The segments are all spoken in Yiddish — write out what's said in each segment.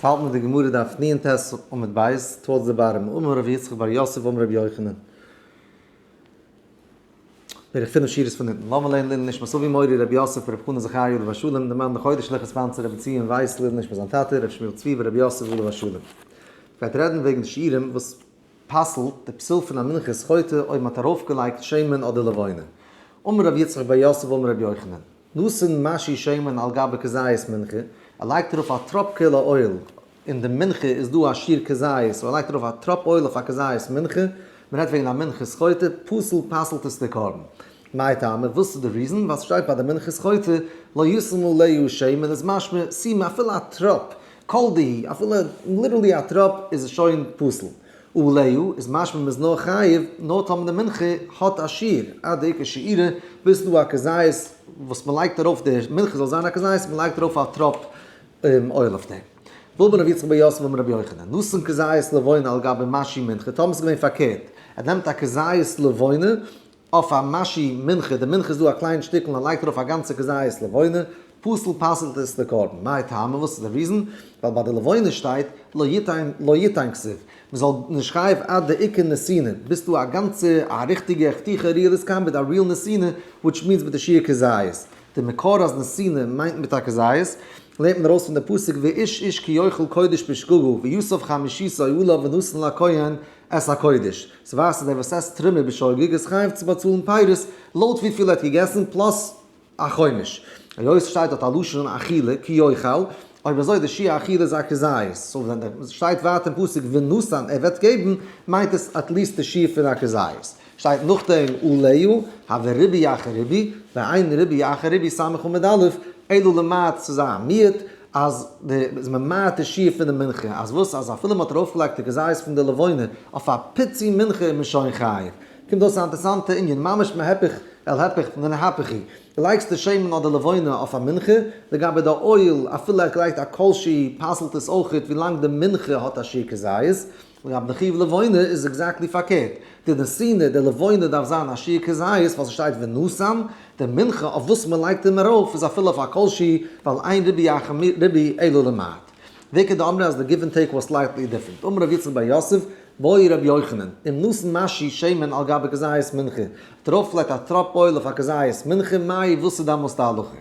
האלט מען די גמרא דף נ ט עמוד ב', towards the bottom, אמר רבי יצחק בר יוסף אמר רבי יוחנן. בערך פינף שורות פון אונטן. לאמיר לערנען לעילוי נשמת אבי מורי רבי יוסף רבי חנן זכריה עליו השלום, די מאן די חודש לכ' sponsor רבי ציון ווייס לעילוי נשמת זיין טאטע רבי שמואל צבי ברבי יוסף עליו השלום. גייט רעדן וועגן די שיעורים וואס פסל'ט די פסול פון א מנחת חוטא אויב מ'האט ארויפגעלייגט שמן אדער לבונה. אמר רבי יצחק בר יוסף אמר רבי יוחנן. נתן משהו שמן על גבי כזית מנחה, ער לייגט ארויף א טראפקעלע oil, אין די מנחה איז דא א שיעור כזית, so ער לייגט ארויף א טראפ oil אויף א כזית מנחה, מען רעדט וועגן א מנחת חוטא, פסול פסל'ט עס די קרבן. מאי טעמא, וואס איז די reason? ווייל ס'שטייט ביי די מנחת חוטא, לא ישים עליה שמן איז משמע שימה אפילו א טראפ, כל דהו, אפילו literally א טראפ איז עס שוין פסול. עליה איז משמע מ'איז נאר חייב נאר טאמער די מנחה האט א שיעור, עד דאיכא שיעורא, ביז ס'דא א כזית וואס מ'לייגט ארויף די מנחה זאל זיין א כזית, מ'לייגט ארויף א טראפ oil אויף דעם. ואמר רבי יצחק בר יוסף אמר רבי יוחנן, נתן כזית לבונה על גבי משהו מנחה, טאמער ס'איז געווען פארקערט, ער נעמט א כזית לבונה אויף א משהו מנחה, די מנחה איז דא א קליין שטיקל און ער לייגט ארויף א גאנצע כזית לבונה, פסול פסל'ט עס די קרבן. מאי טעמא וואס איז די reason? ווייל ביי די לבונה שטייט לא יתן לא יתן כתיב, מען זאל נישט חייב עד דאיכא נתינה, ביז דא א גאנצע א ריכטיגע חתיכה real איז קיין מיט א real נתינה, which means מיט די שיעור כזית. די מקור אז נתינה מיינט מיט א כזית, לערנט מען ארויס פון די פסוק ואיש איש כי יאכל קודש בשגגה ויסף חמישיתו עליו ונתן לכהן את הקודש. ס'ווייזט אז דער וואס עסט תרומה בשוגג איז חייב צו באצאלן פירות לויט וויפיל ער האט געגעסן plus א חומש. היות ס'שטייט דארט א לשון אכילה כי יאכל, אויב אזוי די שיעור אכילה איז א כזית, so ווען שטייט ווייטער אין פסוק ונתן ער וועט געבן, מיינט עס at least די שיעור פון א כזית. שטייט נאכדעם עליה, הוי ריבוי אחר ריבוי, ואין ריבוי אחר ריבוי סמך עמוד א', אלא למעט ס'איז א מיעוט, אז די איז ממעט די שיעור פון די מנחה, אז וואס אז אפילו מ'האט ארויפגעלייגט די כזית פון די לבונה אויף א פיצי מנחה איז מען שוין חייב. קומט אויס א אינטערסאנטע ענין, ממש מהפך אל הפך ונהפוך הוא. דו לייגסט די שמן אדער לבונה אויף א מנחה, לגבי די oil, אפילו ער האט געלייגט א כל שהוא פסל'ט עס אויכעט ווילאנג די מנחה האט א שיעור כזית, לגבי די חיוב לבונה איז exactly פארקערט, די נתינה, די לבונה דארף זיין א שיעור כזית ווייל ס'שטייט ונתן, די מנחה אויף וואס מ'לייגט אים ארויף איז אפילו אויף א כל שהוא ווייל אין ריבוי אחר ריבוי אלא למעט. ואיכא דאמרי אז די give and take was slightly different. אמר רבי יצחק בר יוסף, בעי רבי יוחנן, אם נתן משהו שמן על גבי כזית מנחה, האט ארויפגעלייגט א טראפ oil אויף א כזית מנחה, מאי וואס איז דאמאלס די הלכה?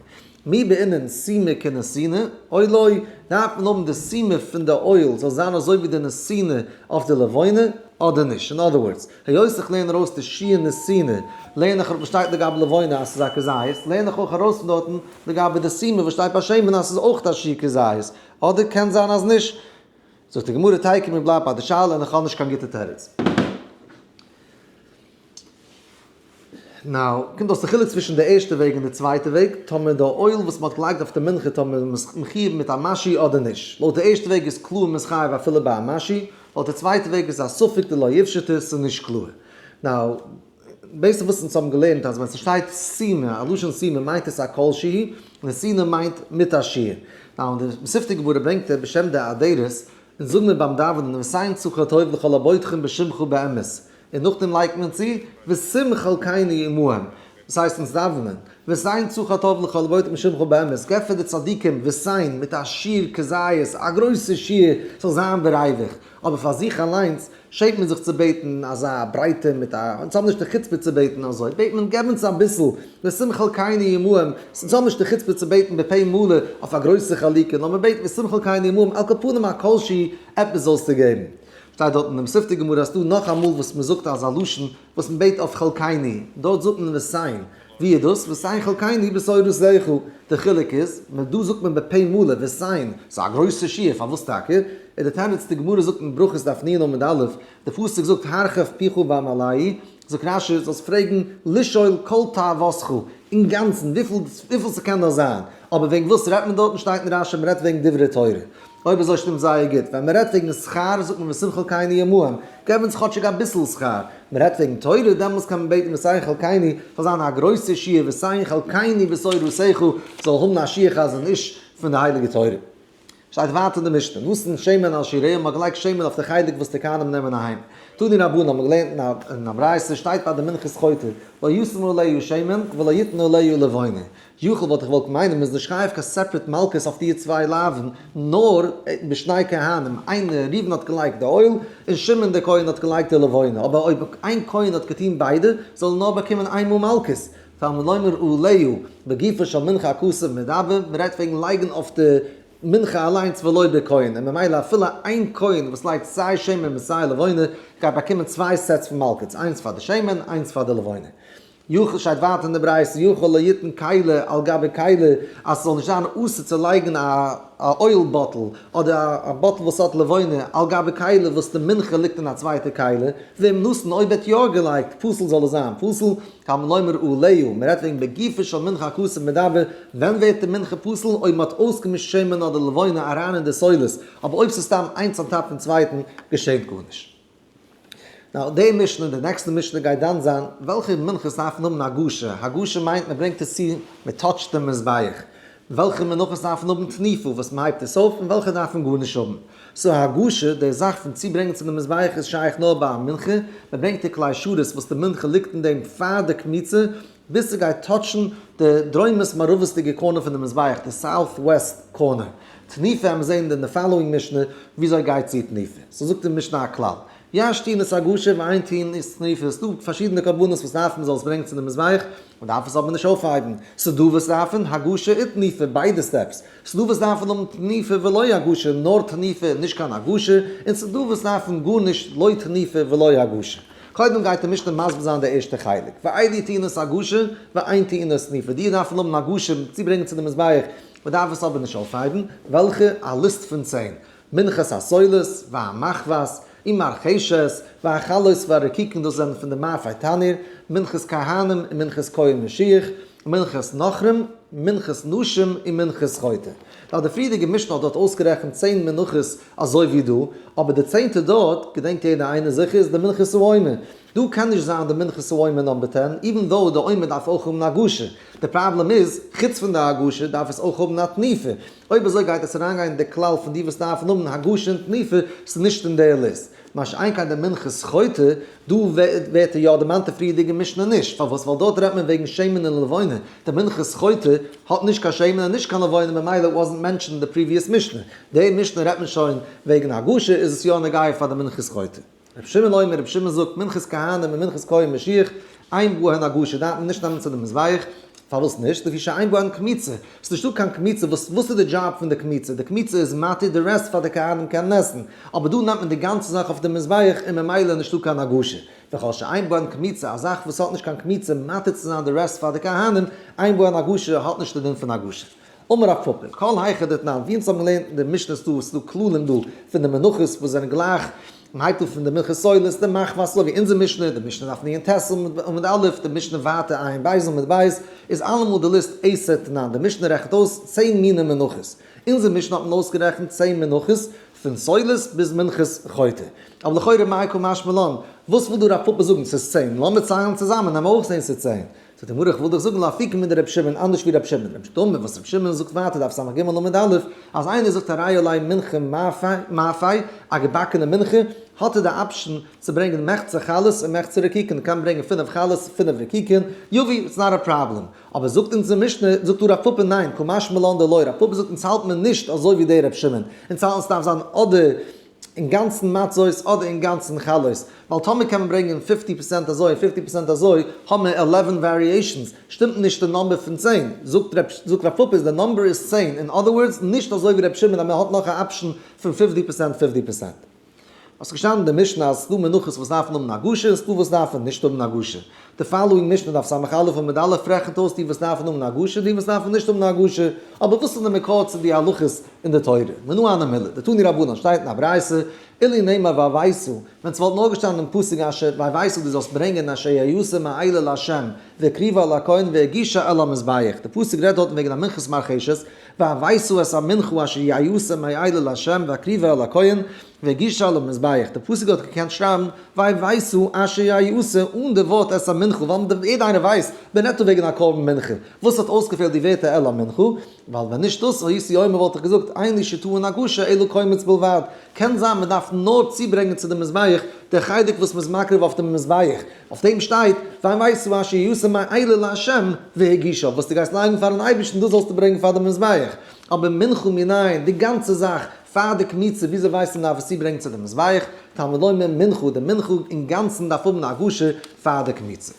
מי בעינן סומא כנתינה, או לא, דארף מען האבן די סומא פון די oil זאל זיין אזוי ווי די נתינה אויף די לבונה, אדער נישט? אין other words, היות איך לערן ארויס די שיעור נתינה, לערן איך וואס שטייט לגבי לבונה אז ס'איז א כזית, לערן איך אויך ארויס פון דארטן לגבי די סומא וואס שטייט ביי שמן אז ס'איז אויך א שיעור כזית, אדער קען זיין אז נישט. זאגט די גמרא תיקו מיר בלייבט ביי די שאלה און איך האב נישט קיין גוטע תירוץ. Now, קומט אויס די חילוק צווישן די ערשטע וועג און די צווייטע וועג, טאמער די oil וואס מ'האט געלייגט אויף די מנחה טאמער מ'איז מחיוב מיט א משהו אדער נישט. לויט די ערשטע וועג איז קלאר מ'איז חייב אפילו ביי א משהו, לויט די צווייטע וועג איז א ספק דלא איפשיטא, ס'איז נישט קלאר. Now, based אויף וואס אונז האבן געלערנט אז ווען ס'שטייט סומא, א לשון סומא מיינט עס א כל שהוא, און סומא מיינט מיט א שיעור. Now, אין די מתיבתא גמרא ברענגט ער בשם די אדרת, אונז זאגן מיר ביים דאווענען ותן שכר טוב לכל הבוטחים בשמך באמת, און נאכדעם לייגט מען צו ושים חלקינו עמהם, דאס הייסט אונז דאווענען, ותן שכר טוב לכל הבוטחים בשמך באמת, געב פאר די צדיקים ותן מיט א שיעור כזית, א גרויסע שיעור, ס'זאל זיין בריווח, אבער פאר זיך אליינס שעמט מען זיך צו בעטן אזא ברייטע מיט א, אונז האבן נישט די חוצפה צו בעטן אזוי, בעט מען געב אונז אביסל, ושים חלקינו עמהם, אונז האבן נישט די חוצפה צו בעטן בפה מלא אויף א גרויסע חלוקה, נאר מען בעט ושים חלקינו עמהם על כל פנים א כל שהוא עפעס זאלסטו געבן. שטייט דארט אין די מתיבתא גמרא אז ס'דא נאך א מאל וואס מ'זאגט אזא לשון וואס מ'בעט אויף חלקינו, דארט זאגט מען ותן, ווי איז דאס? ותן חלקינו בתורתך, די חילוק איז, מען דא זאגט מען בפה מלא ותן, ס'איז א גרויסע שיעור, פארוואס טאקע? איז די תירוץ די גמרא זאגט אין ברכות דף נ עמוד א', די פסוק זאגט הרחב פיך ואמלאהו, זאגט רשי זאלסט פרעגן לשאול כל תאוותך, אינגאנצן וויפיל ס'קען נאר זיין, אבער וועגן וואס רעדט מען דארטן שטייט אין רשי מ'רעדט וועגן דברי תורה. אויב אזוי שטימט זייער גוט, ווען מען רעדט וועגן שכר זאגט מען ותן חלקינו עמהם, געב אונז כאטשיג אביסל שכר, מען רעדט וועגן תורה דעמאלס קען מען בעטן ותן חלקינו זאל זיין א גרויסע שיעור ותן חלקינו בתורתך זאל האבן א שיעור חזון איש פון די הייליגע תורה. שטייט ווייטער אין די משנה, נתן שמן על שיריהם, מ'האט געלייגט שמן אויף די חלק וואס די כהנים נעמען אהיים. תנו רבנן האבן געלערנט אין א ברייתא, שטייט ביי די מנחת חוטר, לא ישים עליה שמן ולא יתן עליה לבונה. יכול וואלט איך געוואלט מיינען מ'איז נישט חייב קיין separate מלקות אויף די צוויי לאווין, נאר בשני כהנים, איינער ראובן האט געלייגט די oil, און שמעון דער כהן האט געלייגט די לבונה, אבער אויב איין כהן האט געטון ביידע, זאל ער נאר באקומען איין מאל מלקות. תלמוד לומר עליה, בגופה של מנחה הכתוב מדבר, מ'רעדט וועגן לייגן אויף די מנחה אליינס ולא בכהן, און ממילא אפילו איין כהן וואס לייגט סיי שמן און סיי לבונה, גייט באקומען צוויי sets פון מלקות, איינס פאר די שמן, איינס פאר די לבונה. יכול שטייט ווייטער אין די ברייתא יכול לא יתן כלי על גבי כלי אז ס'זאל נישט זיין אסור צו לייגן א oil bottle אדער א bottle וואס האט לבונה על גבי כלי וואס די מנחה ליגט אין א צווייטע כלי, ואם נתן אויב ווערט יא געלייגט פסול זאל עס זיין פסול, תלמוד לומר עליה, מ'רעדט וועגן בגופה של מנחה הכתוב מדבר, ווען ווערט די מנחה פסול? אויב מ'האט אויסגעמישט שמן אדער לבונה אריין אין די סולת, אבער אויב ס'איז סתם איינס on top פון צווייטן געשענט גארנישט. Now, די משנה, די נעקסטע משנה גייט דן זיין וועלכע מנחות דארפן האבן הגשה. הגשה מיינט מען ברענגט עס צו, מען touch ט דעם מזבח. וועלכע מנחות דארפן האבן תנופה וואס מען הייבט עס אויף, און וועלכע דארפן גארנישט האבן. So הגשה, די זאך פון צוברענגען צו די מזבח איז שייך נאר ביי א מנחה, מען ברענגט די כלי שרת וואס די מנחה ליגט אין דעם פאר די קמיצה, ביז ס'גייט touch ן די דרומית מערבות'דיגע corner פון די מזבח, די south west corner. תנופה וועלן מיר זעהן אין די following משנה וויאזוי גייט צו תנופה. So זאגט די משנה א כלל, יש טעונות הגשה ואין טעונות תנופה, ס'דא פארשידענע קרבנות וואס דארפן מ'זאל עס ברענגען צו די מזבח, מ'דארף עס אבער נישט אויפהייבן. ס'דא וואס דארפן הגשה און תנופה, ביידע steps. ס'דא וואס דארפן האבן תנופה ולא הגשה, נאר תנופה און נישט קיין הגשה, און ס'דא וואס דארפן גארנישט לא תנופה ולא הגשה. קודם גייט די משנה מסביר זיין די ערשטע חלק, ואלו טעונות הגשה ואין טעונות תנופה, די דארפן האבן הגשה צוברענגען צו די מזבח, מען דארף עס אבער נישט אויפהייבן, וועלכע? א ליסט פון 10, מנחת הסולת, והמחבת, ומרחשת, והחלות והרקיקין דאס זענען פון די מאפה תנור, מנחת כהנים און מנחת כהן משיח, מנחת נכרים, מנחת נשים און מנחת חוטא. ווייל די פריערדיגע משנה האט דארט אויסגערעכנט 10 מנחות אזוי ווי דא, אבער די צענטע דארט, געדענקט יעדער איינער זיכער, איז די מנחת העומר. דא קען נישט זיין די מנחת העומר number 10, even though די עומר דארף אויך האבן הגשה. די פראבלעם איז, חוץ פון די הגשה דארף עס אויך האבן א תנופה. אויב אזוי גייט עס אריינגיין אין די כלל פון די וואס דארפן האבן הגשה און תנופה, ס'איז נישט אין די ליסט. מה שאין כן די מנחת חוטא, דא ווערט ער יא דערמאנט אין פריערדיגע משנה נישט. פארוואס? ווייל דארט רעדט מען וועגן שמן און לבונה. די מנחת חוטא האט נישט קיין שמן און נישט קיין לבונה ממילא wasn't mentioned אין די previous משנה. די משנה רעדט מען שוין וועגן הגשה איז עס יא נוגע פאר די מנחת חוטא. רבי שמעון אומר, רבי שמעון זאגט, מנחת כהנים און מנחת כהן משיח, אין בהן הגשה דארף מען נישט נעמען צו די מזבח, פארוואס נישט? לפי שאין בהן קמיצה, ס'איז נישטא קיין קמיצה, וואס וואס איז די דזשאב פון די קמיצה? די קמיצה איז מתיר די rest פאר די כהנים קענען עסן, אבער דא נעמט מען די גאנצע זאך אויף די מזבח און ממילא נישטא קיין הגשה. וכל שאין בהן קמיצה, א זאך וואס האט נישט קיין קמיצה מתיר צו זיין די rest פאר די כהנים, אין בהן הגשה האט נישט די דין פון הגשה. אמר רב פפא, כל היכא דתנן, ווי אונז האבן געלערנט אין די משנה'ס דא, ס'איז דא כללים דא פון די מנחות וואס זענען גלייך, מען הייבט אן פון די מנחת סולת, די מחבת, אזוי ווי אונזער משנה, די משנה דף נ"ט עמוד א', די משנה ווייטער ע"ב עמוד ב', איז אלעמאל די ליסט עשר תנן, די משנה רעכנט אויס 10 מיני מנחות. אונזער משנה האט מען אויסגערעכנט 10 מנחות, פון סולת ביז מנחת חוטא. אבער לכאורה מאי קא משמע לן, וואס וויל דא רב פפא זאגן ס'איז 10? לאמיר ציילן צוזאמען, נעם אויך זען ס'איז 10. זאגט די גמרא איך וויל דיך זאגן לאפוקי מדרבי שמעון אנדערש ווי רבי שמעון, רבי שמעון וואס רבי שמעון זאגט ווייטער דף ס"ג עמוד א', אז איינער זאגט הרי עלי מנחה מאפה, א געבאקענע מנחה, האט ער די option צו ברענגען מחצה חלות און מחצה רקיקין, ער קען ברענגען פינף חלות פינף רקיקין, יביא, it's not a problem. אבער זאגט אונז די משנה, זאגט דא רב פפא ניין, קא משמע לן דלא, רב פפא זאגט אונז האלט מען נישט אזוי ווי דער רבי שמעון, אונז האלטן ס'דארף זיין אדער אינגאנצן מצות אדער אינגאנצן חלות, ווייל טאמער קען מען ברענגען fifty percent אזוי און fifty percent אזוי, האבן מיר 11 variations, שטימט נישט די number פון 10, זאגט רב פפא איז די number איז 10, in other words, נישט אזוי ווי ר' שמעון אז מען האט נאך א option פון fifty percent fifty percent. האסט געשטאנען אין די משנה אז ס'דא מנחות וואס דארפן האבן הגשה און ס'דא וואס דארפן נישט האבן הגשה. די following משנה דף ס"א עמוד א' רעכנט אויס די וואס דארפן האבן הגשה און די וואס דארפן נישט האבן הגשה, אבער וואס איז די מקור צו די הלכות אין די תורה? מנא הני מילי, דתנו רבנן שטייט אין א ברייתא, אילו נאמר והבאת, ווען ס'וואלט נאר געשטאנען אין פסוק אשר והבאת דו זאלסט ברענגען אשר יעשה מאלה לה' והקריבה אל הכהן והגישה אל המזבח, די פסוק רעדט דארטן וועגן א מנחת מרחשת, והבאת את המנחה אשר יעשה מאלה לה' והקריבה אל הכהן והגישה אל המזבח, די פסוק האט געקענט שרייבן והבאת אשר יעשה אן די ווארט את המנחה. המנחה, ווייל יעדער איינער ווייסט, מען רעדט דא וועגן א קרבן מנחה, וואס האט אויסגעפעלט די ווערטער אל המנחה? ווייל ווען נישט דאס הייתי אומר וואלט איך געזאגט אין לי שטעון הגשה אלא קומץ בלבד, קען זיין מען דארף נאר צוברענגען צו די מזבח די חלק וואס מען איז מקריב אויף דעם מזבח, אויף דעם שטייט והבאת אשר יעשה מאלה לה' והגישה, וואס דו גייסט לייגן פארן אייבערשטן דאס זאלסטו ברענגען פאר דעם מזבח, אבער מנחה מנין, די גאנצע זאך פאר די קמיצה וויאזוי ווייסט מען דארף עס צוברענגען צו די מזבח, תלמוד לומר מנחה, די מנחה אינגאנצן דארף האבן א הגשה פאר די קמיצה.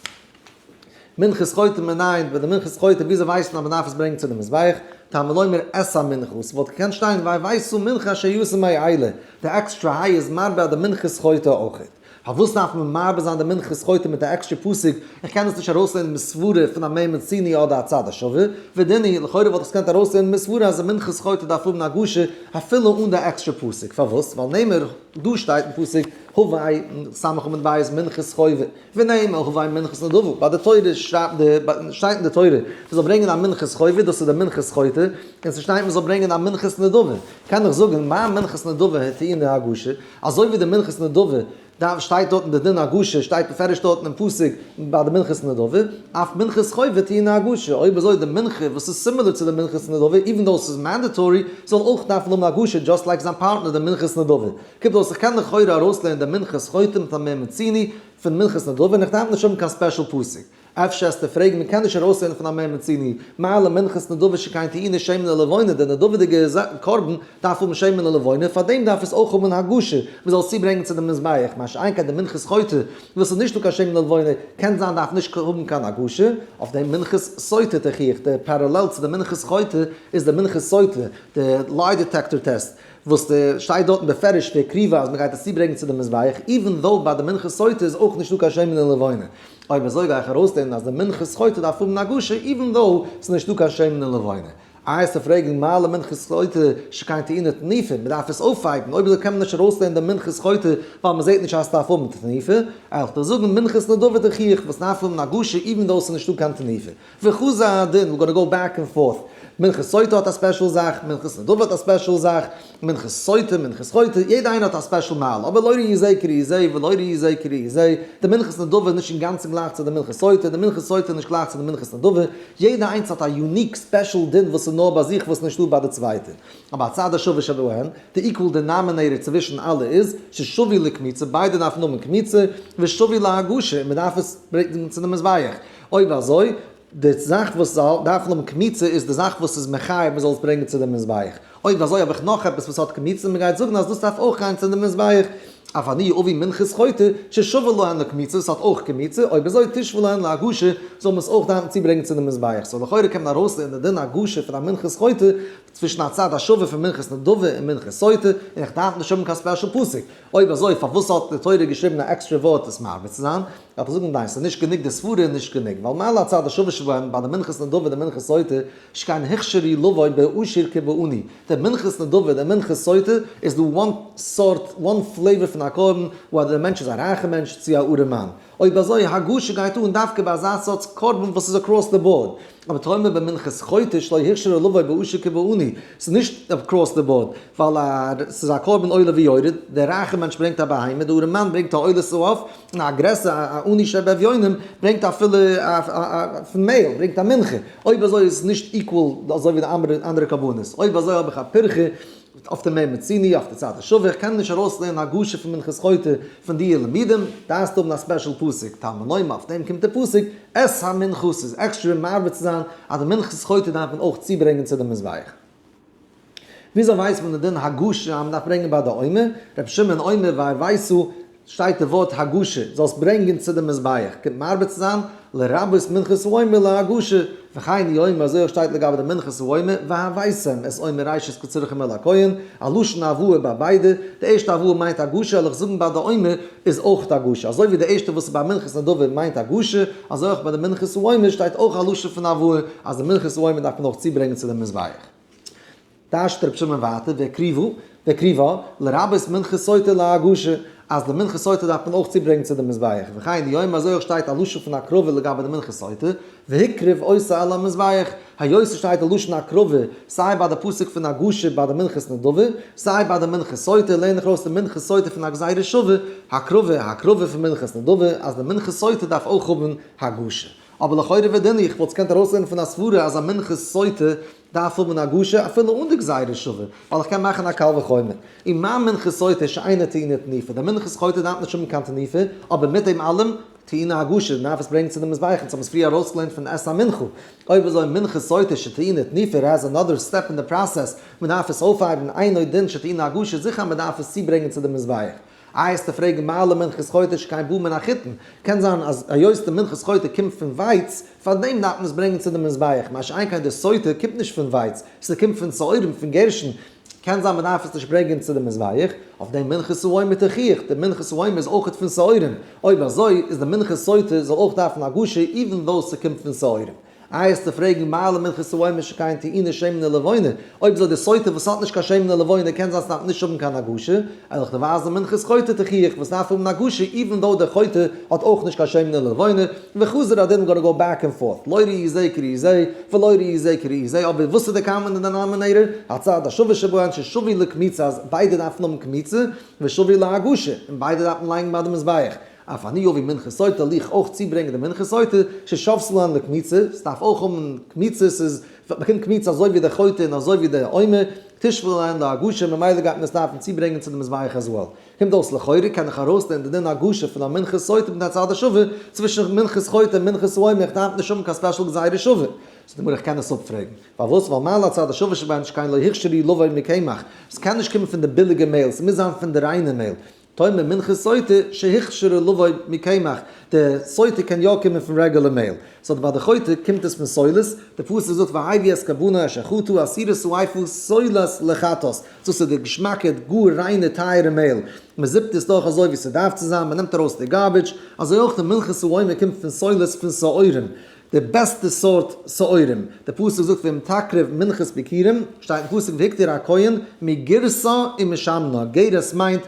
מנחת חוטא מנין, ביי די מנחת חוטא וויאזוי ווייסט מען אז מ'דארף עס ברענגען צו די מזבח? תלמוד לומר את המנחה, ס'וואלט געקענט שטיין והבאת מנחה אשר יעשה מאלה, די עקסטרע היי איז מרבה אז די מנחת חוטא אויכעט. פארוואס דארף מען מרבה זיין די מנחת חוטא מיט א עקסטרע פסוק? איך קען עס נישט ארויסלערנען מסברה פון א מה מצינו אדער א צד השווה, ודין הוא, לכאורה וואלט איך עס געקענט ארויסלערנען מסברה אז די מנחת חוטא דארף האבן הגשה אפילו אן די עקסטרע פסוק, פארוואס? ווייל נאמר, דא שטייט אין פסוק, הבא סמך עמוד בית מנחת חובה. ונאמר הבא מנחת נדבה, ביי די תורה שרייבט די, שטייט אין די תורה, מען זאל ברענגען א מנחת חובה, דאס איז די מנחת חוטא, און ס'שטייט מען זאל ברענגען א מנחת נדבה, קען איך זאגן מה מנחת נדבה טעונה הגשה, אזוי ווי די מנחת נדבה דארף שטייט דארט אין די דין הגשה, שטייט בפירוש דארט אין פסוק ביי די מנחת נדבה, אף מנחת חובה טעונה הגשה, אויב אזוי די מנחה וואס איז similar צו די מנחת נדבה, even though ס'איז mandatory, זאל אויך דארפן האבן הגשה just like זיין פארטנער די מנחת נדבה. קומט אויס איך קען לכאורה ארויסלערנען די מנחת חוטא מיט א מה מצינו פון מנחת נדבה און איך דארף נישט האבן קיין special פסוק. אפשר וועסטו פרעגן מען קען נישט ארויסלערנען פון א מה מצינו מה למנחת נדבה שכן טעונה שמן ולבונה די נדבה'דיגע קרבן דארף האבן שמן ולבונה פארדעם דארף עס אויך האבן הגשה מען זאל עס צוברענגען צו די מזבח מה שאין כן די מנחת חוטא וואס איז נישטא קיין שמן ולבונה קען זיין דארף נישט האבן קיין הגשה אויף דעם מנחת סוטה תוכיח די parallel צו די מנחת חוטא איז די מנחת סוטה די lie detector test וואס די שטייט דארטן בפירוש והקריבה אז מ'גייט עס צוברענגן צו די מזבח, even though ביי די מנחת סוטה איז אויך נישטא קיין שמן און לבונה. אויב אזוי גיי איך ארויסלערנען אז די מנחת חוטא דארף האבן הגשה even though ס'איז נישטא קיין שמן און לבונה. איי וועסטו פרעגן מה למנחת סוטה שכן טעונה תנופה, מ'דארף עס אויפהייבן, אויב אזוי קען מען נישט ארויסלערנען די מנחת חוטא ווייל מ'זעט נישט אז ס'דארף האבן תנופה, וועל איך דיר זאגן מנחת נדבה תוכיח וואס דארף האבן הגשה even though ס'איז נישטא קיין תנופה. וחוזר הדין, we're gonna go back and forth. מנחת סוטה האט א special זאך, מנחת נדבה האט א special זאך, מנחת סוטה, מנחת חוטא, יעדע איינע האט א special מעלה, אבער לא ראי זה כראי זה ולא ראי זה כראי זה, די מנחת נדבה איז נישט אינגאנצן גלייך צו די מנחת סוטה, די מנחת סוטה איז נישט גלייך צו די מנחת נדבה, יעדע איינס האט א unique special דין וואס איז נאר ביי זיך וואס איז נישטא ביי די צווייטע. אבער הצד השווה שבהן, די equal denominator צווישן אלע איז, ששווי לקמיצה, ביידע דארפן האבן קמיצה, ושווי להגשה, און מען דארף עס ברענגען צו די מזבח. אויב אזוי, די זאך וואס זאל דארפן האבן קמיצה איז די זאך וואס איז מחייב מען זאל עס ברענגען צו די מזבח. אויב אזוי האב איך נאך עפעס וואס האט קמיצה און מען גייט זאגן אז דאס דארף אויך גיין צו די מזבח. אף אני אביא מנחת חוטא ששווה להן לקמיצה, עס האט אויך קמיצה, אויב אזוי תשווה להן להגשה, זאל מען עס אויך דארפן צוברענגען צו די מזבח. so לכאורה קען מען ארויסלערנען די דין הגשה פון א מנחת חוטא צווישן א צד השווה פון מנחת נדבה און מנחת סוטה, און איך דארף נישט האבן קיין special פסוק. אויב אזוי פארוואס האט די תורה געשריבן א עקסטרע ווארט עס מרבה צו זיין? דארף איך זאגן ניין ס'איז נישט גענוג די סברה איז נישט גענוג ווייל מה להצד השווה שבהם ביי די מנחת נדבה און די מנחת סוטה שכן הוכשרו לבוא בעשיר כבעני די מנחת נדבה און די מנחת סוטה איז דא one סארט one flavor פון א קרבן whether די מענטש איז א רייכע מענטש צו א ארעמאן אויב אזוי הגשה גייט אן דווקא ביי אזא סארט קרבן וואס איז across the board, אבער תאמר במנחת חוטא שלא הוכשרה לבוא בעשיר כבעני, ס'איז נישט across the board, ווייל א ס'איז א קרבן עולה ויורד, דער רייכער מענטש ברענגט א בהמה, דער ארעמאן ברענגט א עולת העוף, און א גרעסער א עני שבאביונים ברענגט אפילו א פון מעהל, ברענגט א מנחה, אויב אזוי איז עס נישט equal אזוי ווי די אנדערע קרבנות, אויב אזוי האב איך א פירכא אויף די מה מצינו, אויף די צד השווה, איך קען נישט ארויסלערנען הגשה פון מנחת חוטא פון די לימודים, דארפסט האבן א special פסוק, תלמוד לומר, אויף דעם קומט די פסוק, את המנחה, ס'איז עקסטרע מרבה צו זיין אז די מנחת חוטא דארף מען אויך צוברענגען צו די מזבח. וויאזוי ווייסט מען די דין הגשה אז מ'דארף ברענגען ביי די עומר? רבי שמעון אומר והבאת שטייט די ווארט הגשה, זאלסט ברענגען צו די מזבח, קומט מרבה צו זיין, לרבות מנחת העומר להגשה, וכן הוא אומר אזוי אויך שטייט לגבי די מנחת העומר, והבאתם את עומר ראשית קצירכם אל הכהן, א לשון הבאה ביי ביידע, די ערשטע הבאה מיינט הגשה, וועל איך זאגן ביי די עומר איז אויך הגשה, אזוי ווי די ערשטע וואס איז ביי מנחת נדבה מיינט הגשה, אזוי אויך ביי די מנחת העומר שטייט אויך א לשון פון הבאה, אז די מנחת העומר דארף מען אויך צוברענגען צו די מזבח. דרש'ט רבי שמעון ווייטער, והקריבה, והקריבה, לרבות מנחת סוטה להגשה. אז די מנחת סוטה דארף מען אויך צוברענגען צו די מזבח, וכן יאמר אזוי אויך שטייט א לשון פון הקרבה לגבי די מנחת סוטה, והקריב אותה אל המזבח, היות ס'שטייט די לשון הקרבה סיי ביי די פסוק פון הגשה ביי די מנחת נדבה, סיי ביי די מנחת סוטה, לערן איך ארויס די מנחת סוטה פון א גזירה שווה, הקרבה, הקרבה פון מנחת נדבה, אז די מנחת סוטה דארף אויך האבן הגשה. אבער לכאורה ודין איך וואלט עס געקענט ארויסלערנען פון א סברה אז א מנחת סוטה דארף האבן הגשה אפילו אן די גזירה שווה, ווייל איך קען מאכן א קל וחומר. און מה מנחת סוטה שאינה טעונה תנופה, די מנחת סוטה דארף נישט האבן קיין תנופה, אבער מיט דעם אלעם, טעונה הגשה, דארף עס ברענגען צו די מזבח, אונז האבן עס פריער ארויסגעלערנט פון את המנחה. אויב אזוי מנחת סוטה שטעונה תנופה has another step in the process, מען דארף עס אויפהייבן, אינו דין שטעונה הגשה, זיכער מען דארף עס צוברענגען צו די מזבח. איי העסטו פרעגן מה למנחת חוטא שכן בא מן החיטין, קען זיין אז היות די מנחת חוטא קומט פון ווייץ, פארדעם דארף מען עס ברענגען צו די מזבח, מה שאין כן די סוטה קומט נישט פון ווייץ, ס'קומט פון שעורים פון גערשטן, קען זיין מ'דארף עס נישט ברענגען צו די מזבח, אויף דעם מנחת העומר תוכיח, די מנחת העומר איז אויכעט פון שעורים, אויב אזוי איז די מנחת סוטה זאל אויך דארפן הגשה even though ס'קומט פון שעורים. איי העסטו פרעגן מה למנחת העומר שכן טעונה שמן ולבונה, אויב אזוי די סוטה וואס האט נישט קיין שמן ולבונה קען זיין ס'דארף נישט האבן קיין הגשה, וועל איך דיר ווייזן מנחת חוטא תוכיח וואס דארף האבן הגשה even though דער חוטא האט אויך נישט קיין שמן ולבונה, וחזר הדין gonna go back and forth, לא ראי זה כראי זה, ולא ראי זה כראי זה, אבער וואס איז די common denominator? הצד השווה שבהן ששווי לקמיצה אז ביידע דארפן האבן קמיצה, ושווי להגשה, און ביידע דארף מען לייגן ביי די מזבח. אף אני אביא מנחת סוטה וועל איך אויך צוברענגען די מנחת סוטה, ששוותה להן לקמיצה, ס'דארף אויך האבן קמיצה, ס'איז, באקומט קמיצה אזוי ווי די חוטא און אזוי ווי די עומר, תשווה להן להגשה, ממילא גייט מען עס דארפן צוברענגען צו די מזבח as well. קומט אויס לכאורה קען איך ארויסלערנען די דין הגשה פון א מנחת סוטה מיט א צד השווה צווישן מנחת חוטא און מנחת העומר, איך דארף נישט האבן קיין special גזירה שווה. זאגט די גמרא איך קען עס אפפרעגן. פארוואס? ווייל מה להצד השווה שבהן שכן לא הוכשרו לבוא מקמח, עס קען נישט קומען פון די ביליגע מעהל, ס'מוז זיין פון די ריינע מעהל. תאמר מנחת סוטה שהוכשרה לבוא מקמח, די סוטה קען יא קומען פון רעגולער מעהל. so ביי די חוטא קומט עס פון סולת, די פסוק זאגט והביא את קרבנו אשר חטא עשירית האיפה סולת לחטאת, דאס איז די געשמאקע גאר ריינע טייערע מעהל, מען זיפט עס דורך אזוי ווי ס'דארף צו זיין, מען נעמט ארויס די garbage, אזוי אויך די מנחת העומר קומט פון סולת פון שעורים, די בעסטע סארט שעורים, די פסוק זאגט ואם תקריב מנחת ביכורים, שטייט אין פסוק והקטיר הכהן מגרשה ומשמנה, גרש מיינט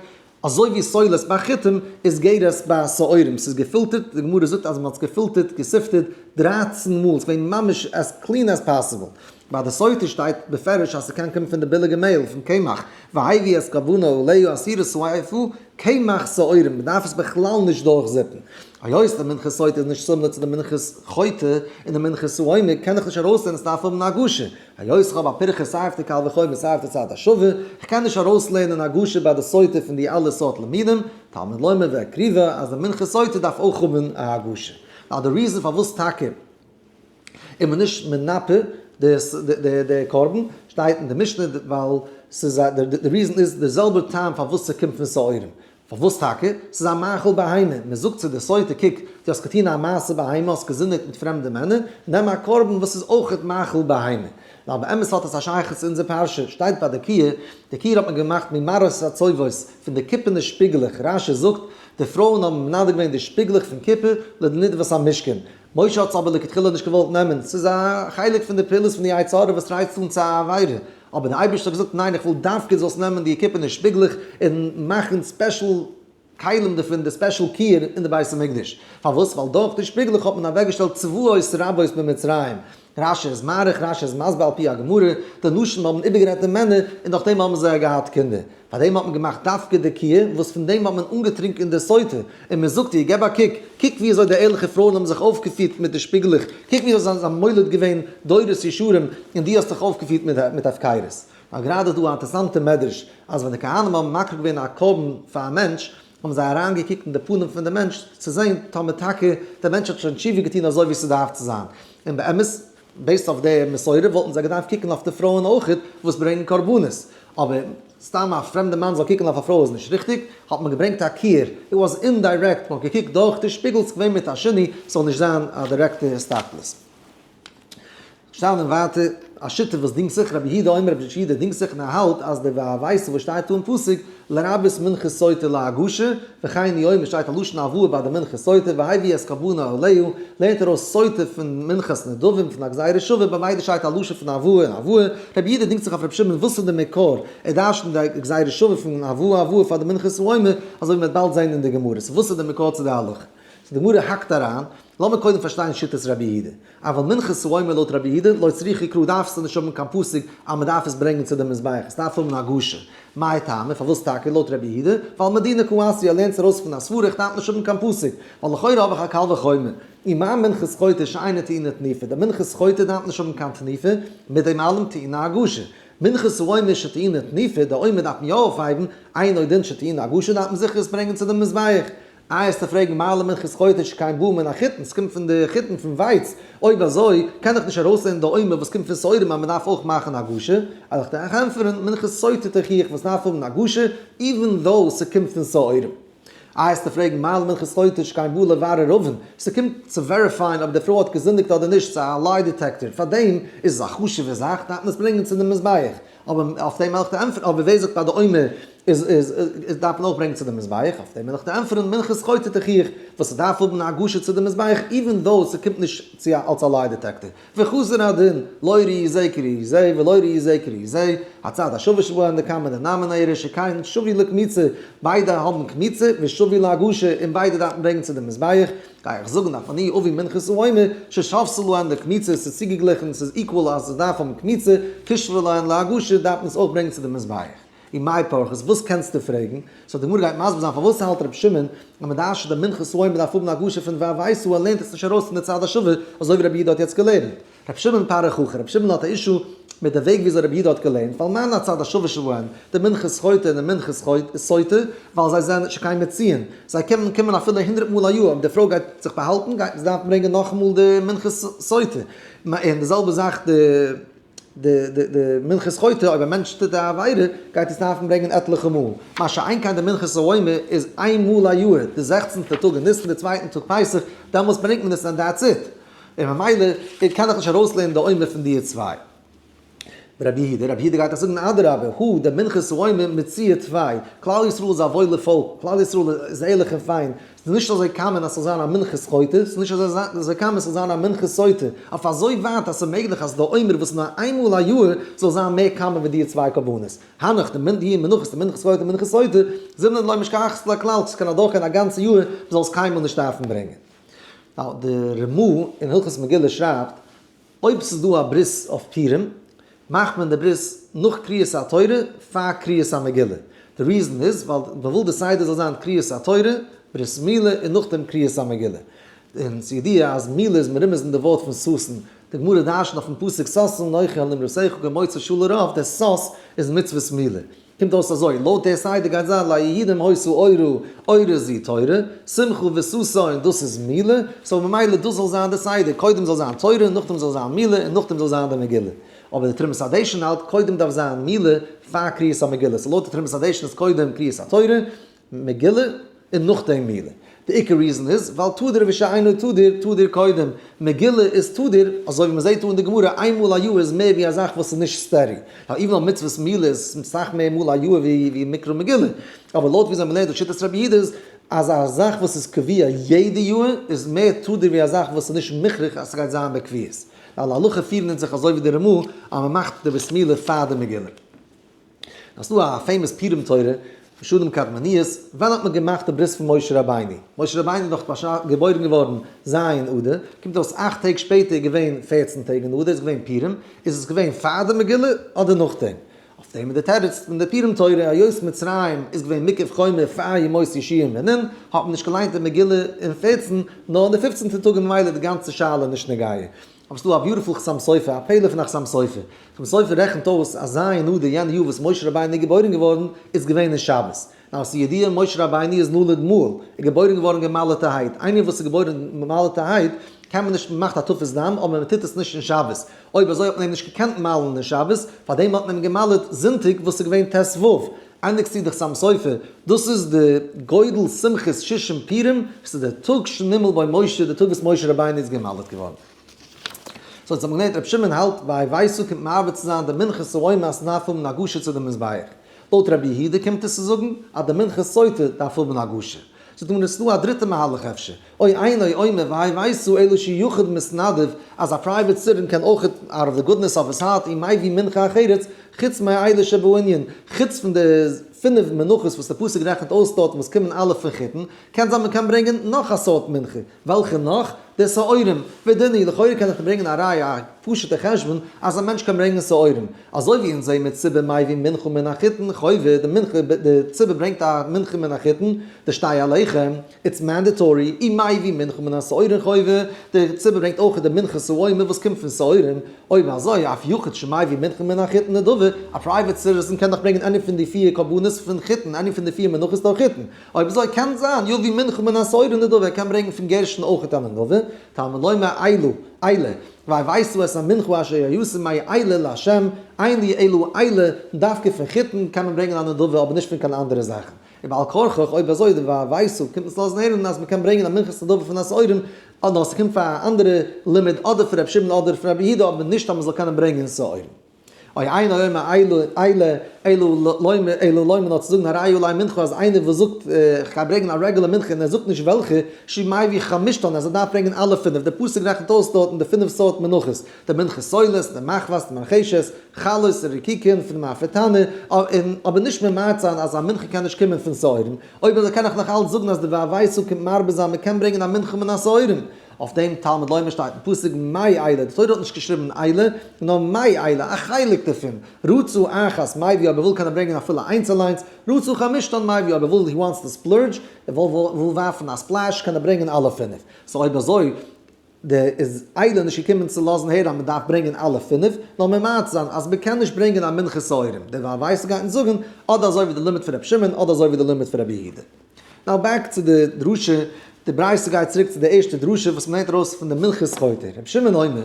אזוי ווי סולת ביי חיטים איז גרש ביי שעורים, ס'איז געפילטערט, די גמרא זאגט אז מ'האט עס געפילטערט, געסיפטעט, 13 מאל, ס'געווען ממש as clean as possible. ביי די סוטה שטייט בפירוש אז ס'קען קומען פון די ביליגע מעהל, פון קמח, והביא את קרבנו עליה עשירית האיפה, קמח שעורים, מ'דארף עס בכלל נישט דורכזיפן. היות די מנחת סוטה איז נישט similar צו די מנחת חוטא און די מנחת העומר, קען איך נישט ארויסלערנען ס'דארף האבן הגשה. היות איך האב א פירכא סיי אויף די קל וחומר סיי אויף די צד השווה, איך קען נישט ארויסלערנען הגשה ביי די סוטה פון די אלע סארט לימודים, תלמוד לומר והקריבה אז די מנחת סוטה דארף אויך האבן א הגשה. Now די reason פארוואס טאקע איז מען נישט מנפה די קרבן, שטייט אין די משנה ווייל ס'איז א, די reason איז די זעלבע טעם פארוואס ס'קומט פון שעורים. פארוואס טאקע? ס'איז א מאכל בהמה, מען זאגט צו די סוטה, קוק, דו האסט געטון א מעשה בהמה, האסט געזינדיגט מיט פרעמדע מענער, נעם א קרבן וואס איז אויכעט מאכל בהמה. נאר באמת האט עס א שייכות צו אונזער פרשה, שטייט ביי די כיור, די כיור האט מען געמאכט ממראות הצובאות, פון די קופערנע שפיגלעך, רש"י זאגט, די פרויען האבן מנדב געווען די שפיגלעך פון קופער לנדבת המשכן. משה האט עס אבער לכתחילה נישט געוואלט נעמען, ס'איז א חלק פון די פעולות פון די יצר הרע וואס רייצט אן צו א עבירה, אבער דער אייבערשטער האט געזאגט ניין איך וויל דווקא דו זאלסט נעמען די קופערנע שפיגלעך און מאכן special כלים דערפון, די special כיור אין די בית המקדש. פארוואס? ווייל דורך די שפיגלעך האט מען אוועקגעשטעלט צבאות רבות במצרים. רש"י איז מאריך, רש"י איז מסביר על פי הגמרא, די נשים האבן איבערגערעדט די מענער און דורך דעם האבן זיי געהאט קינדער. פאר דעם האט מען געמאכט דווקא די כיור, וואס פון דעם האט מען אנגעטרונקען די סוטה, און מען זאגט איר, געב א קוק, קוק ווי אזוי די ערליכע פרויען האבן זיך אויפגעפירט מיט די שפיגלעך, קוק ווי אזוי זיי האבן מוליד געווען דורות ישרים, און דו האסט דיך אויפגעפירט מיט הפקרות. ווייל גראדע איז דא א אינטערעסאנטע מדרש, אז ווען די כהנים האבן מקריב געווען א קרבן פאר א מענטש, האבן זיי אריינגעקוקט אין די פנים פון די מענטש, צו זען טאמער טאקע דער מענטש האט שוין תשובה געטון אזוי ווי ס'דארף צו זיין. און באמת, based אויף די מסורה וואלטן זיי געדארפט קוקן אויף די פרויען אויכעט וואס ברענגן קרבנות, אבער סתם א פרעמדע מאן זאל קוקן אויף א פרוי איז נישט ריכטיג, האט מען געברענגט א כיור, it was indirect, מען האט געקוקט דורך די שפיגל, ס'איז געווען מיט א שינוי, ס'זאל נישט זיין א דירעקטע הסתכלות. שטאנען ווייטער. א שיטה וואס דינגט זיך, רבי יהודה אומר רבי יהודה דינגט זיך און ער האלט אז די והבית וואס שטייט דא אין פסוק לרבות מנחת סוטה להגשה, וכן הוא אומר שטייט א לשון הבאה ביי די מנחת סוטה והביא את קרבנו עליה, לערנט ער אויס סוטה פון מנחת נדבים פון א גזירה שווה, ביי ביידע שטייט א לשון פון הבאה און הבאה, רבי יהודה דינגט זיך אויף רבי שמעון וואס איז די מקור, ער דרש'נט די גזירה שווה פון הבאה הבאה פאר די מנחת העומר, אזוי ווי מ'וועט באלד זען אין די גמרא, so וואס איז די מקור צו די הלכה? so די גמרא האקט אריין, לאמיר קודם פארשטיין שיטת רבי יהודה. אבל מנחת העומר לויט רבי יהודה, לא צריכא קרא דארפסטו נישט האבן קיין פסוק אז מען דארף עס ברענגען צו די מזבח, עס דארף האבן הגשה. מאי טעמא, פארוואס טאקע לויט רבי יהודה? ווייל מדינא קאתיא, ער לערנט עס ארויס פון א סברה, איך דארף נישט האבן קיין פסוק, ווייל לכאורה האב איך א קל וחומר. ומה מנחת חוטא שאינה טעונה תנופה, די מנחת חוטא דארף נישט האבן קיין תנופה, מיט דעם אלעם טעונה הגשה. מנחת העומר שטעונה תנופה, די עומר דארף מען יא אויפהייבן, אינו דין שטעונה הגשה דארף מען זיכער עס ברענגען צו די מזבח. איי וועסטו פרעגן מה למנחת חוטא שכן באה מן החיטין, ס'קומט פון די חיטין פון ווייץ, אויב אזוי קען איך נישט ארויסלערנען די עומר וואס קומט פון שעורים אז מ'דארף אויך מאכן הגשה, וועל איך דיר ענטפערן מנחת סוטה תוכיח וואס דארף האבן הגשה even though ס'קומט פון שעורים. איי וועסטו פרעגן מה למנחת חוטא שכן באה לברר עון, ס'קומט צו verify ען אויב די פרוי האט געזינדיגט אדער נישט, ס'איז א lie detector, פארדעם איז עס א חשוב'ע זאך דארף מען עס ברענגען צו די מזבח. אבער אויף דעם וועל איך דיר ענטפערן, אבער ווער זאגט ביי די עומר איז איז איז דארף מען אויך ברענגען צו די מזבח, אויף דעם וועל איך דיר ענטפערן, מנחת חוטא תוכיח, וואס ס'דארף האבן א הגשה צו די מזבח, even though ס'קומט נישט צו אלס א lie detector. וחזר הדין, לא ראי זה כראי זה, ולא ראי זה כראי זה, הצד השווה שבהן דקמא denominator, שכן שווי לקמיצה, ביידע האבן קמיצה, ושווי להגשה, און ביידע דארף מען ברענגען צו די מזבח, גיי איך זאגן אף אני אביא מנחת העומר, ששותה להן לקמיצה, ס'איז צוגעגליכן, ס'איז equal אז ס'דארף האבן קמיצה, תשווה להן להגשה, דארף מען עס אויך ברענגען צו די מזבח. ומאי פרכת, וואס קענסטו פרעגן? so די גמרא גייט מסביר זיין פארוואס האלט רבי שמעון אז מען דרש'נט די מנחת העומר דארף האבן הגשה פון והבית, ער לערנט עס נישט ארויס פון די צד השווה, אזוי ווי רבי יהודה האט יעצט געלערנט. רבי שמעון פריך הכי, רבי שמעון האט א issue מיט די וועג וויאזוי רבי יהודה האט געלערנט, ווייל מה הצד השווה שבהן, די מנחת חוטא און די מנחת סוטה, ווייל זיי זענען שכן מצויין, זיי קענען קומען אפילו הונדרעט מאל א יאר, אויב די פרוי גייט זיך באהאלטן גייט זי דארפן ברענגען נאכאמאל די מנחת סוטה, און די זעלבע זאך די די די די מנחת חוטא, אויב א מענטש טוט א עבירה גייט עס דארפן ברענגען עטליכע מאל, מה שאין כן די מנחת העומר איז איין מאל א יאר, די זעכצנטע טאג אין ניסן די צווייטן טאג פסח, דעמאלס ברענגט מען עס and that's it. און ממילא קען איך נישט ארויסלערנען די עומר פון די צוויי. רבי יהודה, רבי יהודה גייט דאך זאגן אדרבה, הא דמנחת העומר מצויה טפי, כלל ישראל איז א וואוילע פאלק, כלל ישראל איז ערליך און פיין, ס'איז נישט אזוי common אז ס'זאל זיין א מנחת חוטא, ס'איז נישט אזוי common ס'זאל זיין א מנחת סוטה, אויף אזוי ווייט אז ס'איז מעגליך אז די עומר וואס איז נאר איינמאל א יאר זאל זיין מער common ווי די צוויי קרבנות. הנך די מנחות, די מנחת חוטא און מנחת סוטה, זימנין דלא משכחת לה כלל, ס'קען אדורכגיין א גאנצע יאר מ'זאל עס קיינמאל נישט דארפן ברענגען. now די רמ"א אין הלכות מגילה שרייבט, אויב ס'איז דא א ברית אויף פורים, מאכט מען די ברית נאך קריאת התורה פאר קריאת המגילה. די reason איז ווייל מ'וויל די סדר זאל זיין קריאת התורה, ברית מילה און נאכדעם קריאת המגילה. און ס'איז ידוע אז מילה איז מרומז אין די ווארט פון ששון. די גמרא דרש'נט אויפן פסוק ששון אנכי על נמרתך כמוצא שלל רב, דער שש איז מצוות מילה. קומט אויס אזוי, לויט דער סדר גייט זיין ליהודים היתה אורה, אורה זו תורה, שמחה וששון דאס איז מילה, so ממילא דאס זאל זיין די סדר, קודם זאל זיין תורה, נאכדעם זאל זיין מילה, און נאכדעם זאל זיין די מגילה. אבער די תרומת הדשן האלט קודם דארף זיין מילה פאר קריאת המגילה, so לויט די תרומת הדשן איז קודם קריאת התורה, מגילה, און נאכדעם מילה. די עיקר reason איז ווייל תדיר ושאינו תדיר, תדיר קודם. מגילה איז תדיר, אזוי ווי מ'זעט דא אין די גמרא, איין מאל א יאר איז מער ווי א זאך וואס איז נישט steady. ווייל even though מצוות מילה איז סאך מער מאל א יאר ווי מקרא מגילה. אבער לויט ווי אזוי מ'לערנט אין שיטת רבי יהודה איז, אז א זאך וואס איז קבוע יעדע יאר איז מער תדיר ווי א זאך וואס איז נישט מוכרח אז ס'גייט זיין בקביעות. ווייל להלכה פירן אונז זיך אזוי ווי די רמ"א אז מ'מאכט די ברית מילה פאר די מגילה. ס'איז דא א famous פורים תורה, שנים קדמוניות, ווען האט מען געמאכט די ברית פון משה רבינו? משה רבינו איז דאך געבוירן געווארן ז' אדר, קומט אויס אכט טעג שפעטער איז געווען פערצן טעג אין אדר, איז געווען פורים, איז עס געווען פאר די מגילה אדער נאכדעם? אויף דעם איז די תירוץ פון די פורים תורה, היות מצרים איז געווען מוקף חומה פאר ימות יהושע בן נון, האט מען נישט געליינט די מגילה אין פערצן, נאר אין די פופצנטע טאג און ממילא איז די גאנצע שאלה נישט נוגע. אבער ס'דא א beautiful חתם סופר, א פלא פון א חתם סופר. חתם סופר רעכנט אויס אז ז' אדר יענע יאר וואס משה רבינו איז געבוירן געווארן איז געווען אין שבת. now ס'איז ידוע משה רבינו איז נולד מהול, איז געבוירן געווארן גע'מל'טערהייט, איינער וואס איז געבוירן גע'מל'טערהייט קען מען נישט, מ'מאכט הטפת דם אבער מ'טוט עס נישט אין שבת. אויב אזוי האט מען אים נישט געקענט מל'ן אין שבת, פארדעם האט מען אים גע'מל'ט זונטאג וואס איז געווען ט"ו. ענדיגט צו די חתם סופר, דאס איז די גודל שמחת שושן פורים, ס'איז דער טאג שנימול בו משה, די טאג וואס משה רבינו איז גע'מל'ט געווארן. So יעצט האט מען געלערנט רבי שמעון האלט והבאת קומט מרבה צו זיין די מנחת העומר אז ס'דארף האבן הגשה צו די מזבח. לויט רבי יהודה קומט עס צו זאגן אז די מנחת סוטה דארף האבן הגשה. זאגט די גמרא ס'דא א דריטע מהלך אפשר, או אינו אומר והבאת אלא שיחיד מתנדב אז א private citizen קען אויך out of the goodness of his heart ומביא מנחה אחרת חוץ מאלה שבענין, חוץ פון די פינף מנחות וואס די פסוק רעכנט אויס דארט וואס קומען אלע פון חיטין, קען זיין מ'קען ברענגען נאך א סארט מנחה, וועלכע נאך? די שעורים. ודין לכאורה קען איך ברענגען א ראיה, א פשוט'ע חשבון, אז א מענטש קען ברענגען שעורים. אזוי ווי אונז זעהן מיט ציבור מביא מנחה מן החיטין, חובה, די מנחה, די ציבור ברענגט א מנחה מן החיטין, די שתי הלחם, it's mandatory, ומביא מנחה מן השעורים חובה, די ציבור ברענגט אויך די מנחת העומר וואס קומט פון שעורים, אויב אזוי אף יחיד שמביא מנחה מן החיטין נדבה, א private citizen קען דאך ברענגען any פון די פיר קרבנות פון חיטין, any פון די פיר מנחות דורך חיטין. אויב אזוי קען זיין יביא מנחה מן השעורים נדבה, ער קען ברענגען פון גערשטן אויכעט א נדבה, תלמוד לומר אלו, אלה, והבאת את המנחה אשר יעשה מאלה לה', אין לי אלא אלה, דווקא פון חיטין קען מען ברענגען א נדבה אבער נישט פון קיין אנדערע זאכן. ובעל כרחך אויב אזוי די והבאת קומט אונז לאזן הערן אז מ'קען ברענגען א מנחת נדבה פון השעורים, אדער ס'קומט פאר א אנדערע לימוד אדער פון רבי שמעון אדער פון רבי יהודה אבער נישט אז מ'זאל קענען ברענגען שעורים. או אינו אומר אלו אלה אלא לומר אלא לומר נאר צו זאגן הרי עלי מנחה אז איינער וואס זאגט איך גיי ברענגען א regular מנחה און ער זאגט נישט וועלכע שהוא מביא חמשתן אז ער דארף ברענגען אלע פינף די פסוק רעכנט אויס דארטן די פינף סארט מנחות די מנחת סולת די מחבת די מרחשת חלות און רקיקין פון מאפה תנור און אבער נישט ממעט זיין אז א מנחה קען נישט קומען פון שעורים אויב אזוי קען איך נאך אלץ זאגן אז די והבאת קומט מרבה זיין מען קען ברענגען א מנחה מן השעורים אויף דעם תלמוד לומר שטייט אין פסוק מאלה, די תורה האט נישט געשריבן אלה, נאר מאלה, א חלק דערפון, רצה אחת מביא אויב ער וויל קען ער ברענגען אפילו איינס אליינס, רצה חמשתן מביא אויב ער וויל he wants to splurge, ער וויל ווארפן א splash קען ער ברענגען אלע פינף. so אויב אזוי די איז אלה נישט געקומען צו לאזן הערן אז מען דארף ברענגען אלע פינף, נאר ממעט זיין אז מען קען נישט ברענגען א מנחת שעורים, דער והבאת גייט אונז זאגן אדער אזוי ווי די לימוד פון רבי שמעון אדער אזוי ווי די לימוד פון רבי יהודה. Now back צו די דרשה, די ברייתא גייט צוריק צו די ערשטע דרשה וואס מ'לערנט ארויס פון די מנחת חוטר. רבי שמעון אומר,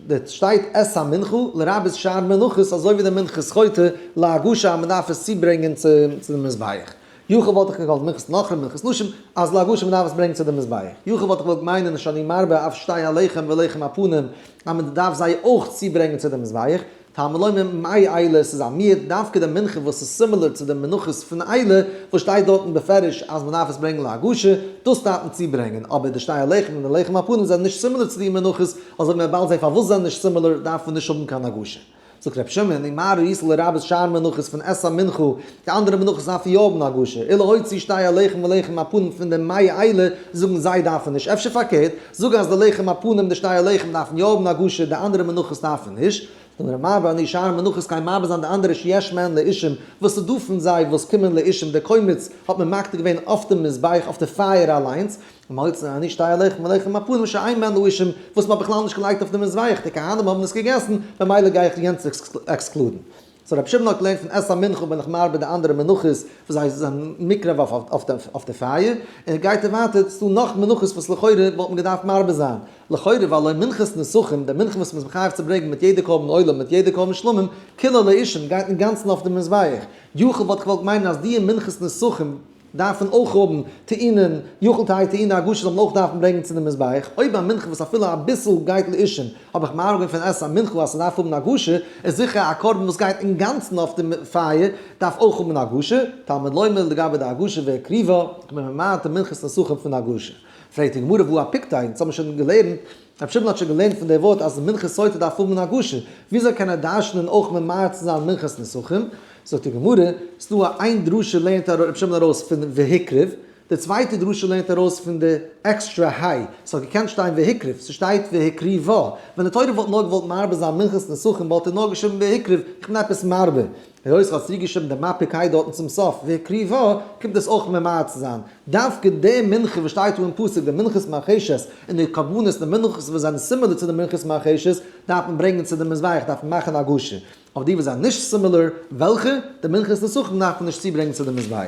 דארט שטייט את המנחה לרבות שאר מנחות אזוי ווי די מנחת חוטר להגשה אז מ'דארף עס צוברענגען צו די מזבח. יכול וואלט איך געוואלט מנחת נכרים מנחת נשים אז להגשה מ'דארף עס ברענגען צו די מזבח. יכול וואלט איך געוואלט מיינען שאני מרבה אף שתי הלחם ולחם הפנים אז מ'דארף זיי אויך צוברענגען צו די מזבח. תלמוד לומר מאלה, ס'איז א מיעוט, דווקא די מנחה וואס איז similar צו די מנחות פון אלה, וואס שטייט דארטן בפירוש אז מ'דארף עס ברענגען להגשה, דאס דארף מען צוברענגען, אבער די שתי הלחם און די לחם הפנים זענען נישט similar צו די מנחות, אזוי ווי מ'וועט באלד זען פארוואס זיי זענען נישט similar דארף מען נישט האבן קיין הגשה. זאגט רבי שמעון, ומה ראית לרבות שאר מנחות פון את המנחה, די אנדערע מנחות דארפן יא האבן הגשה, ולהוציא שתי הלחם ולחם הפנים פון די מאלה, זאגן זיי דארפן נישט, אפשר פארקערט, זאג אז די לחם הפנים די שתי הלחם דארפן יא האבן הגשה די אנדערע מנחות דארפן נישט, זאגט ר' מרבה אני שאר מנחות גיין מרבה זיין די אנדערע שיש מהן לאישים וואס איז דא פון זיי וואס קומען לאישים די קומץ האט מען מקטיר געווען אויף די מזבח אויף די פייער אליינס, ומוציא אני שתי הלחם ולחם הפנים שאין מהן לאישים וואס מען האט בכלל נישט געלייגט אויף די מזבח די כהנים האבן עס געגעסן ממילא גיי איך יענץ exclude ן. So רבי שמעון האט געלערנט פון את המנחה בין איך מרבה די אנדערע מנחות וואס זיי זענען מקרב אויף די פייער, און גייט ער ווייטער, ס'דא נאך מנחות וואס לכאורה וואלט מען געדארפט מרבה זיין, לכאורה והלא מנחת נסכים, די מנחה וואס מ'איז מחויב צו ברענגען מיט יעדע קרבן עולה מיט יעדע קרבן שלמים, כולה לאישים, גייט אינגאנצן אויף די מזבח, יכול וואלט איך געוואלט מיינען אז די מנחת נסכים, דארפן אויך האבן טעונין, יכול תהא טעונה הגשה זאל מען אויך דארפן ברענגען צו די מזבח, אויב א מנחה וואס אפילו אביסל גייט לאישים, האב איך מרבה געווען פון את המנחה אז ס'דארף האבן הגשה, איז זיכער א קרבן וואס גייט אינגאנצן אויף די פייער דארף אויך האבן הגשה, תלמוד לומר לגבי די הגשה והקריבה, איך בין ממעט די מנחת נסכים פון הגשה. פרעגט די גמרא והא אפיקתיה, אונז האבן שוין געלערנט, רבי שמעון האט שוין געלערנט פון די ווארט אז מנחת סוטה דארף האבן הגשה, וויאזוי קען ער דרש'נען אויך ממעט צו זיין מנחת נסכים? זאגט די גמרא, ס'דא א איין דרשה לערנט רבי שמעון ארויס פון והקריב, די צווייטע דרשה לערנט ארויס פון די עקסטרע היי, ס'האט געקענט שטיין והקריב, ס'שטייט והקריבה, ווען די תורה וואלט נאר געוואלט מרבה זיין מנחת נסכים וואלט ער נאר געשריבן והקריב, איך בין עפעס מרבה. היות כ'האב צוריקגעשריבן די מפיק היי דארטן צום סוף, והקריבה, קומט עס אויך ממעט צו זיין. דווקא די מנחה וואס שטייט דא אין פסוק, די מנחת מרחשת, און די קרבנות, די מנחות וואס זענען similar צו די מנחת מרחשת, דארף מען ברענגען צו די מזבח, דארף מען מאכן הגשה. אבער די וואס זענען נישט similar, וועלכע? די מנחת נסכים דארף מען נישט צוברענגען צו די מזבח.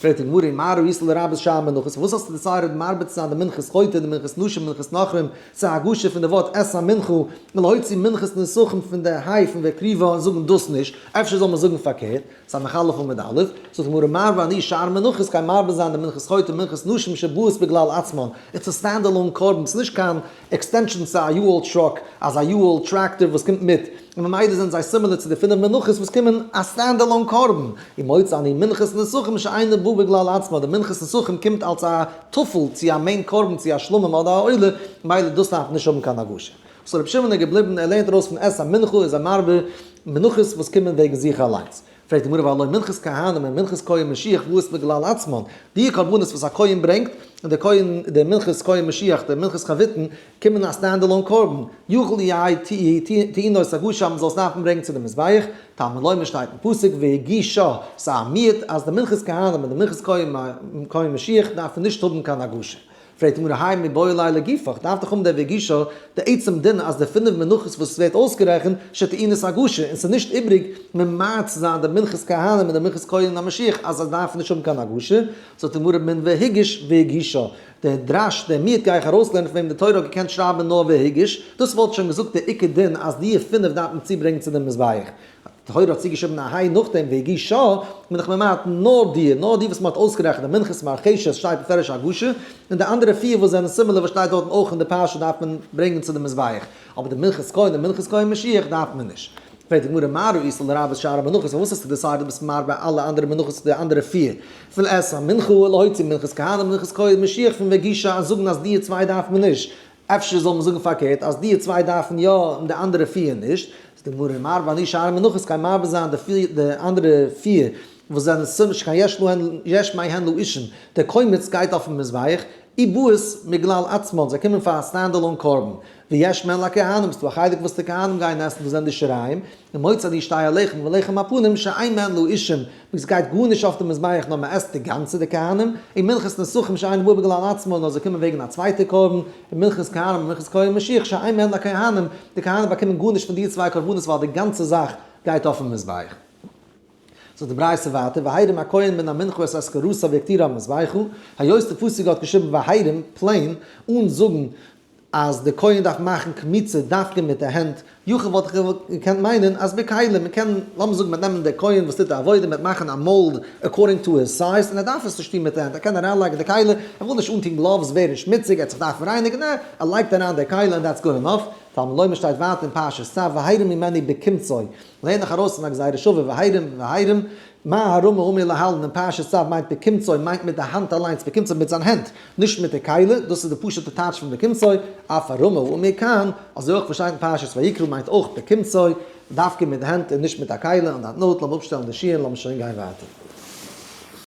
פרעגט די גמרא, מה ראית לרבות שאר מנחות, פארוואס האסטו decided מרבה צו זיין די מנחת חוטא, די מנחת נשים, מנחת נכרים, צו הגשה פון די ווארט את המנחה, ולהוציא מנחת נסכים פון די היי פון והקריבה און זאגן דאס נישט, אפשר זאל מען זאגן פארקערט, סמך אלף עמוד א', זאגט די גמרא מרבה אני שאר מנחות גיי מרבה זיין די מנחת חוטא מנחת נשים שבאות בגלל עצמן, it's a stand alone קרבן, ס'איז נישט קיין extension צו א U-Haul truck, אזא U-Haul tractor וואס קומט מיט, און ממילא זענען זיי similar צו די פינף מנחות וואס קומען א stand alone קרבן, ומוציא אני מנחת נסכים שאינה באה בגלל עצמה, די מנחת נסכים קומט אלס א טפל צו א main קרבן צו א שלמים אדער א עולה, ממילא דאס דארף נישט האבן קיין הגשה. so רבי שמעון איז געבליבן, ער לערנט ארויס פון את המנחה איז ער מרבה מנחות וואס קומען וועגן זיך אליינס. פרעגט די גמרא והלא מנחת כהנים און מנחת כהן משיח באות בגלל עצמן, די קרבנות וואס א כהן ברענגט, און די כהן, די מנחת כהן משיח, די מנחת חביתין, קומען א stand alone קרבן, יכול יהא טעונות הגשה אז מען זאל עס דארפן ברענגען צו די מזבח, תלמוד לומר שטייט אין פסוק והגישה, ס'איז א מיעוט אז די מנחת כהנים און די מנחת כהן משיח דארפן נישט האבן קיין הגשה. פרעגט די גמרא האי מיבעי ליה לגופך, דארף דאך האבן דער והגישה די עצם דין אז די פינף מנחות וואס ווערט אויסגערעכנט שטעונות הגשה און ס'איז נישט איבריג ממעט צו זיין די מנחת כהנים און די מנחת כהן המשיח אז זיי דארפן נישט האבן קיין הגשה, זאגט די גמרא מן והגיש והגישה, דער דרש דער מיעוט גיי איך ארויסלערנען פון וועם די תורה האט געקענט שרייבן נאר והגיש, דאס וואלט שוין געזאגט די עיקר דין אז די פינף דארף מען צוברענגן צו דעם מזבח. תורה האט צוגעשריבן א היי נאכדעם והגישה, בין איך ממעט נאר די, נאר די וואס מען האט אויסגערעכנט, די מנחת מרחשת שטייט בפירוש הגשה, און די אנדערע פיר וואס זענען similar וואס שטייט דארטן אויך אין די פרשה דארף מען ברענגען צו די מזבח, אבער די מנחת כהן און מנחת כהן משיח דארף מען נישט. פרעגט די גמרא מה ראית לרבות שאר המנחות, פארוואס האסטו decided ביסט מרבה אלע אנדערע מנחות די אנדערע פיר, פון את המנחה להוציא מנחת כהנים מנחת כהן משיח פון והגישה און זאגן אז די צוויי דארף מען נישט, אפשר זאל מען זאגן פארקערט אז די צוויי דארפן יא און די אנדערע פיר נישט, זאגט די גמרא מרבה אני שאר מנחות גיי מרבה זיין די פיר די אנדערע פיר וואס זענען סמ ש קיין יש להן יש מהן לאישים, דער קומץ גייט אויפן מזבח, ובאות מגלל עצמן, זיי קומען פאר א stand alone קרבן, ויש מהן לכהנים, ס'דא א חלק וואס די כהנים גייען עסן דאס זענען די שיריים, ומוציא אני שתי הלחם ולחם הפנים שאין מהן לאישים, וואס גייט גארנישט אויף די מזבח נאר מען עסט די גאנצע די כהנים, און מנחת נסכים שאין באה בגלל עצמה נאר זיי קומען וועגן א צווייטע קרבן, און מנחת כהנים און מנחת כהן משיח שאין מהן לכהנים, די כהנים באקומען גארנישט פון די צוויי קרבנות ווייל די גאנצע זאך גייט אויפן מזבח. זאגט די ברייתא ווייטער, והרים הכהן מן המנחה את אזכרתה והקטירה על מזבחו, היות די פסוק האט געשריבן והרים, plain, אן זאגן אז די כהן דארף מאכן קמיצה דווקא מיט די הענט, יכול וואלט איך געקענט מיינען אז בכלים, מען קען, לאמיר זאגן מ'וועט נעמען די כהן וואס טוט די עבודה, מ'וועט מאכן א mold according to his size, און ער דארף עס נישט טון מיט די הענט, ער קען אריינלייגן די כלי, ער וויל נישט אנטון gloves ווערן שמוציג, ער וועט זיך דארפן רייניגן, נע, ער לייגט אריין די כלי און that's good enough, תלמוד לומר שטייט ווייטער אין פרשת צו והרים ממנו בקמצו, לערן איך ארויס פון א גזירה שווה והרים והרים, מה הרמה האמור להלן אין פרשת צו מיינט בקמצו מיינט מיט די האנט אליינס בקמצו מיט זיין הענט, נישט מיט די כלי, דאס איז די פשוט'ע טייטש פון בקמצו, אף הרמה האמור כאן, אזוי אויך וואס שטייט אין פרשת ויקרא מיינט אויך בקמצו, דווקא מיט די הענט און נישט מיט א כלי, on that note לאמיר אפשטעלן די שיעור און לאמיר שוין גיין ווייטער.